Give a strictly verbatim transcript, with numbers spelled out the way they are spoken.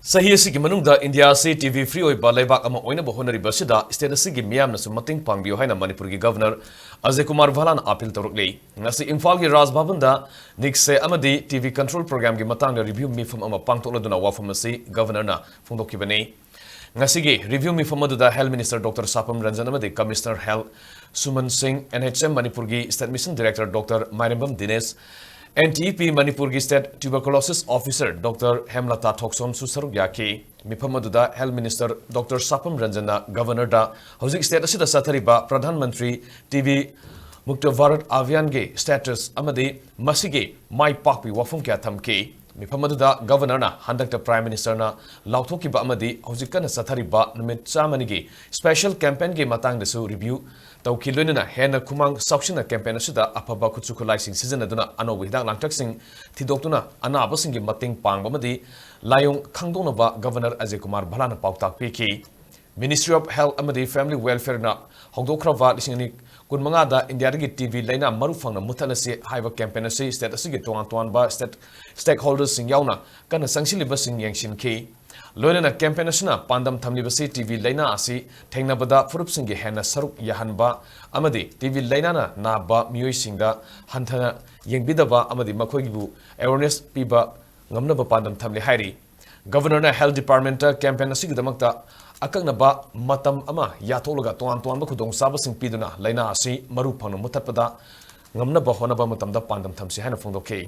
ꯆꯍꯤ ꯑꯁꯤꯒꯤ ꯃꯅꯨꯡꯗ ꯏꯟꯗꯤꯌꯥ ꯑꯁꯤ ꯇꯤ ꯕꯤ free ꯑꯣꯏꯕ ꯂꯩꯕꯥꯛ ꯑꯃ ꯑꯣꯏꯅꯕ ꯍꯣꯠꯅꯔꯤꯕ ꯑꯁꯤꯗ state ꯑꯁꯤꯒꯤ ꯃꯤꯌꯥꯝꯅꯁꯨ ꯃꯇꯦꯡ ꯄꯥꯡꯕꯤꯌꯨ ꯍꯥꯏꯅ ꯃꯅꯤꯄꯨꯔꯒꯤ Governor ꯑꯖꯌ ꯀꯨꯃꯥꯔ ꯚꯜꯂꯥꯅ appeal ꯇꯧꯔꯛꯂꯤ꯫ ꯉꯁꯤ ꯏꯝꯐꯥꯜꯒꯤ ꯔꯥꯖ ꯚꯕꯟꯗ ꯅꯤꯛꯁꯦ ꯑꯃꯗꯤ ꯇꯤ ꯕꯤ control programꯒꯤ ꯃꯇꯥꯡꯗ review ꯃꯤꯐꯝ ꯑꯃ ꯄꯥꯡꯊꯣꯛꯂꯗꯨꯅ ꯋꯥꯐꯝ ꯑꯁꯤ Governorꯅ ꯐꯣꯡꯗꯣꯛꯈꯤꯕꯅꯤ꯫ ꯉꯁꯤꯒꯤ review ꯃꯤꯐꯝ ꯑꯗꯨꯗ Health Minister Doctor ꯁꯥꯄꯝ ꯔꯟꯖꯟ ꯑꯃꯗꯤ Commissioner Health ꯁꯨꯃꯟ ꯁꯤꯡ, N H M ꯃꯅꯤꯄꯨꯔꯒꯤ State Mission Director Doctor ꯃꯥꯏꯔꯦꯝꯕꯝ ꯗꯤꯅꯦꯁ, N T E P ꯃꯅꯤꯄꯨꯔꯒꯤ State Tuberculosis Officer Doctor ꯍꯦꯝꯂꯇꯥ ꯊꯣꯛꯆꯣꯝꯁꯨ ꯁꯔꯨꯛ ꯌꯥꯈꯤ꯫ ꯃꯤꯐꯝ ꯑꯗꯨꯗ Health Minister Doctor ꯁꯥꯄꯝ ꯔꯟꯖꯟꯅ Governorꯗ ꯍꯧꯖꯤꯛ state ꯑꯁꯤꯗ ꯆꯠꯊꯔꯤꯕ ꯄ꯭ꯔꯙꯥꯟ ꯃꯟꯇ꯭ꯔꯤ ꯇꯤ ꯕꯤ ꯃꯨꯛꯇ ꯚꯥꯔꯠ ꯑꯚꯤꯌꯥꯟꯒꯤ status ꯑꯃꯗꯤ ꯃꯁꯤꯒꯤ ꯃꯥꯏ ꯄꯥꯛꯄꯒꯤ ꯋꯥꯐꯝ ꯀꯌꯥ ꯊꯝꯈꯤ꯫ ꯃꯤꯐꯝ ꯑꯗꯨꯗ Governorꯅ ꯍꯟꯗꯛꯇ Prime Ministerꯅ ꯂꯥꯎꯊꯣꯛꯈꯤꯕ ꯑꯃꯗꯤ ꯍꯧꯖꯤꯛ ꯀꯟꯅ ꯆꯠꯊꯔꯤꯕ ꯅꯨꯃꯤꯠ ꯆꯥꯝꯃꯅꯤꯒꯤ special campaignꯒꯤ ꯃꯇꯥꯡꯗꯁꯨ review ꯇꯧꯈꯤ꯫ ꯂꯣꯏꯅꯅ ꯍꯦꯟꯅ ꯈꯨꯃꯥꯡ ꯆꯥꯎꯁꯤꯟꯅ campaign ꯑꯁꯤꯗ ꯑꯐꯕ ꯈꯨꯠꯁꯨ ꯈꯨꯠꯂꯥꯏꯁꯤꯡ ꯁꯤꯖꯤꯟꯅꯗꯨꯅ ꯑꯅꯧꯕ ꯍꯤꯗꯥꯛ ꯂꯥꯡꯊꯛꯁꯤꯡ ꯊꯤꯗꯣꯛꯇꯨꯅ ꯑꯅꯥꯕꯁꯤꯡꯒꯤ ꯃꯇꯦꯡ ꯄꯥꯡꯕ ꯑꯃꯗꯤ ꯂꯥꯏꯑꯣꯡ ꯈꯪꯗꯣꯛꯅꯕ Governor ꯑꯖꯌ ꯀꯨꯃꯥꯔ ꯚꯜꯂꯥꯅ ꯄꯥꯎꯇꯥꯛ ꯄꯤꯈꯤ꯫ Ministry of Health ꯑꯃꯗꯤ Family Welfareꯅ ꯍꯧꯗꯣꯛꯈ꯭ꯔꯕ ꯂꯤꯁꯤꯡ ꯑꯅꯤ ꯀꯨꯟꯃꯉꯥꯗ ꯏꯟꯗꯤꯌꯥꯗꯒꯤ ꯇꯤ ꯕꯤ ꯂꯩꯅꯥ ꯃꯔꯨ ꯐꯪꯅ ꯃꯨꯠꯊꯠꯂꯁꯤ ꯍꯥꯏꯕ campaign ꯑꯁꯤ state ꯑꯁꯤꯒꯤ ꯇꯣꯉꯥꯟ ꯇꯣꯉꯥꯟꯕ state stakeholdersꯁꯤꯡ ꯌꯥꯎꯅ ꯀꯟꯅ ꯆꯪꯁꯤꯜꯂꯤꯕꯁꯤꯡ ꯌꯦꯡꯁꯤꯟꯈꯤ꯫ ꯂꯣꯏꯅꯅ campaign ꯑꯁꯤꯅ ꯄꯥꯟꯗꯝ ꯊꯝꯂꯤꯕꯁꯤ ꯇꯤ ꯕꯤ ꯂꯩꯅꯥ ꯑꯁꯤ ꯊꯦꯡꯅꯕꯗ ꯐꯨꯔꯨꯞꯁꯤꯡꯒꯤ ꯍꯦꯟꯅ ꯁꯔꯨꯛ ꯌꯥꯍꯟꯕ ꯑꯃꯗꯤ ꯇꯤ ꯕꯤ ꯂꯩꯅꯥꯅ ꯅꯥꯕ ꯃꯤꯑꯣꯏꯁꯤꯡꯗ ꯍꯟꯊꯅ ꯌꯦꯡꯕꯤꯗꯕ ꯑꯃꯗꯤ ꯃꯈꯣꯏꯕꯨ awareness ꯄꯤꯕ ꯉꯝꯅꯕ ꯄꯥꯟꯗꯝ ꯊꯝꯂꯤ ꯍꯥꯏꯔꯤ꯫ Governorꯅ Health Departmentꯇ campaign ꯑꯁꯤꯒꯤꯗꯃꯛꯇ ꯑꯀꯛꯅꯕ ꯃꯇꯝ ꯑꯃ ꯌꯥꯊꯣꯛꯂꯒ ꯇꯣꯉꯥꯟ ꯇꯣꯉꯥꯟꯕ ꯈꯨꯗꯣꯡꯆꯥꯕꯁꯤꯡ ꯄꯤꯗꯨꯅ ꯂꯩꯅꯥ ꯑꯁꯤ ꯃꯔꯨ ꯐꯪꯅ ꯃꯨꯠꯊꯠꯄꯗ ꯉꯝꯅꯕ ꯍꯣꯠꯅꯕ ꯃꯇꯝꯗ ꯄꯥꯟꯗꯝ ꯊꯝꯁꯤ ꯍꯥꯏꯅ ꯐꯣꯡꯗꯣꯛꯈꯤ꯫